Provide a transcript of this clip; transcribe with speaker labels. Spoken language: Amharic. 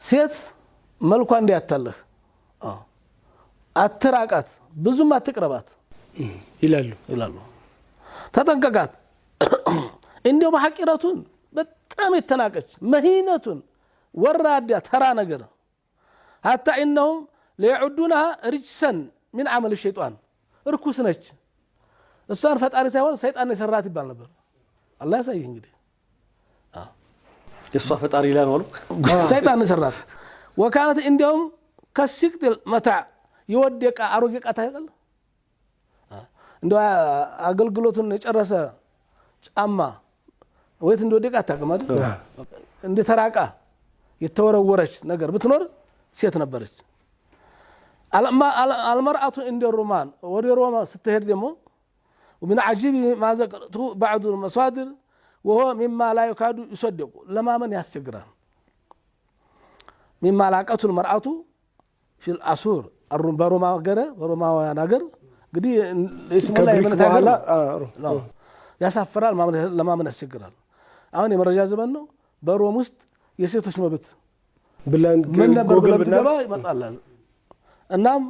Speaker 1: ሴት መልኳ እንዲያታለህ አትራቃት፣ ብዙም አትቅረባት
Speaker 2: ይላሉ
Speaker 1: ይላሉ። ተጠንቀቃት። እንዲያውም ሐቂረቱን በጣም የተናቀች መሂነቱን ወራዳ ተራ ነገር ሀታ ኢነሁም ለየዑዱናሃ ሪጅሰን ሚን አመል ሸይጣን፣ እርኩስ ነች፣ እሷን ፈጣሪ ሳይሆን ሰይጣን የሰራት ይባል ነበር። አላህ ያሳይህ እንግዲህ።
Speaker 3: የእሷ ፈጣሪ ይላል አሉ።
Speaker 1: ሰይጣን የሰራት። ወካነት እንዲያውም ከሲቅጥ መታዕ የወደቀ አሮጌ ዕቃ ታውቃለህ? እንደ አገልግሎቱን የጨረሰ ጫማ ወይት እንደወደቀ አታውቅም አይደል? እንደ ተራቃ የተወረወረች ነገር ብትኖር ሴት ነበረች። አልመርአቱ እንደ ሮማን፣ ወደ ሮማ ስትሄድ ደግሞ ምን ዓጂብ ማ ዘከርቱ ባዕዱ መሳድር ወሆ ሚማ ላ ዩካዱ ይሰደቁ፣ ለማመን ያስቸግራል። ሚማ ላቀቱ ልመርአቱ ፊል አሱር፣ በሮማ ሀገር፣ በሮማውያን ሀገር እንግዲህ የስሙላ የእምነት ሀገር ያሳፍራል፣ ለማመን ያስቸግራል። አሁን የመረጃ ዘመን ነው። በሮም ውስጥ የሴቶች መብት ምን ነበር ብለህ ብትገባ ይመጣላል። እናም